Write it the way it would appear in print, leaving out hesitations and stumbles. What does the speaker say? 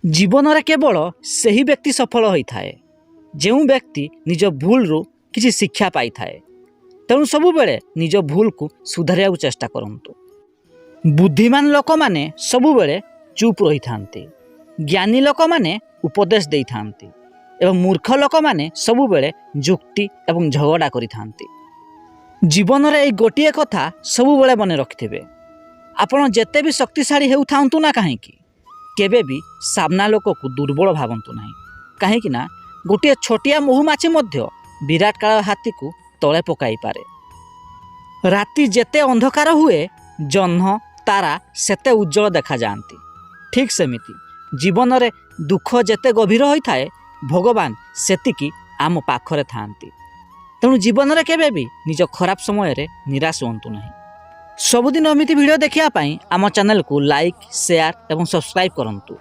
ଜୀବନରେ କେବଳ ସେହି ବ୍ୟକ୍ତି ସଫଳ ହୋଇଥାଏ, ଯେଉଁ ବ୍ୟକ୍ତି ନିଜ ଭୁଲରୁ କିଛି ଶିକ୍ଷା ପାଇଥାଏ। ତେଣୁ ସବୁବେଳେ ନିଜ ଭୁଲକୁ ସୁଧାରିବାକୁ ଚେଷ୍ଟା କରନ୍ତୁ। ବୁଦ୍ଧିମାନ ଲୋକମାନେ ସବୁବେଳେ ଚୁପ୍ ରହିଥାନ୍ତି, ଜ୍ଞାନୀ ଲୋକମାନେ ଉପଦେଶ ଦେଇଥାନ୍ତି ଏବଂ ମୂର୍ଖ ଲୋକମାନେ ସବୁବେଳେ ଯୁକ୍ତି ଏବଂ ଝଗଡ଼ା କରିଥାନ୍ତି। ଜୀବନରେ ଏଇ ଗୋଟିଏ କଥା ସବୁବେଳେ ମନେ ରଖିଥିବେ, ଆପଣ ଯେତେ ବି ଶକ୍ତିଶାଳୀ ହେଉଥାନ୍ତୁ ନା କାହିଁକି, କେବେ ବି ସାମ୍ନା ଲୋକକୁ ଦୁର୍ବଳ ଭାବନ୍ତୁ ନାହିଁ। କାହିଁକି ନା ଗୋଟିଏ ଛୋଟିଆ ମହୁମାଛି ମଧ୍ୟ ବିରାଟ କାୟ ହାତୀକୁ ତଳେ ପକାଇପାରେ। ରାତି ଯେତେ ଅନ୍ଧକାର ହୁଏ, ଜହ୍ନ ତାରା ସେତେ ଉଜ୍ଜଳ ଦେଖାଯାଆନ୍ତି। ଠିକ୍ ସେମିତି ଜୀବନରେ ଦୁଃଖ ଯେତେ ଗଭୀର ହୋଇଥାଏ, ଭଗବାନ ସେତିକି ଆମ ପାଖରେ ଥାଆନ୍ତି। ତେଣୁ ଜୀବନରେ କେବେ ବି ନିଜ ଖରାପ ସମୟରେ ନିରାଶ ହୁଅନ୍ତୁ ନାହିଁ। ସବୁଦିନ ଏମିତି ଭିଡ଼ିଓ ଦେଖିବା ପାଇଁ ଆମ ଚ୍ୟାନେଲକୁ ଲାଇକ୍, ସେୟାର ଏବଂ ସବସ୍କ୍ରାଇବ୍ କରନ୍ତୁ।